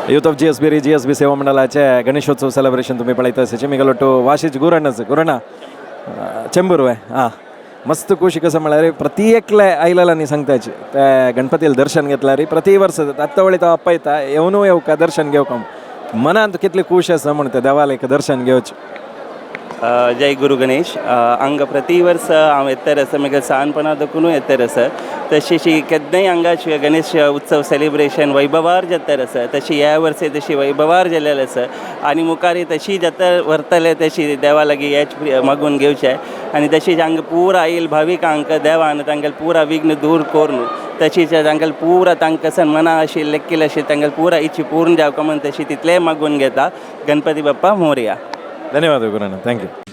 Youth of GSB री GSB सेवा मंडळाचे गणेशोत्सव सेलिब्रेशन तुम्ही पळयता असाचे. मिगलोटू वाशीच गुरणच गुरणा चेंबूर हां मस्त खुशी. कसं म्हळ्यार प्रति एकले आयलेल्यानी सांगताची ते गणपतीला दर्शन घेतल्यार प्रति वर्स आत्तां वळी तो अप्पा येवनू येवका दर्शन घेवका मनांत कितली खुश आसा म्हण ते देवाला एक दर्शन घेवचें. जय गुरु गणेश. हांगा प्रति वर्स हांव येतर आसा. म्हगे ल्हानपणा देखूनूय येतर आसा. तशी केन्नाय हांगा गणेश उत्सव सेलिब्रेशन वैभवार जातर आसा. तशी ह्या वर्सा तशी वैभवार जालेलें आसा आनी मुखारय तशी जाता व्हरतले. तशी देवा लागीं हेच मागून घेवचें आनी तशीच हांगा पुरा आयल भाविकांक देवान तांगेले पुरा विघ्न दूर करून तशीच तांगेले पुरा तांकां मना अशी लेक्कील अशी तांगेले पुरा इच्छा पूर्ण जावका म्हूण तशी तितलें मागून घेता. गणपती बाप्पा मोरया. धन्यवाद गुरुना, thank you.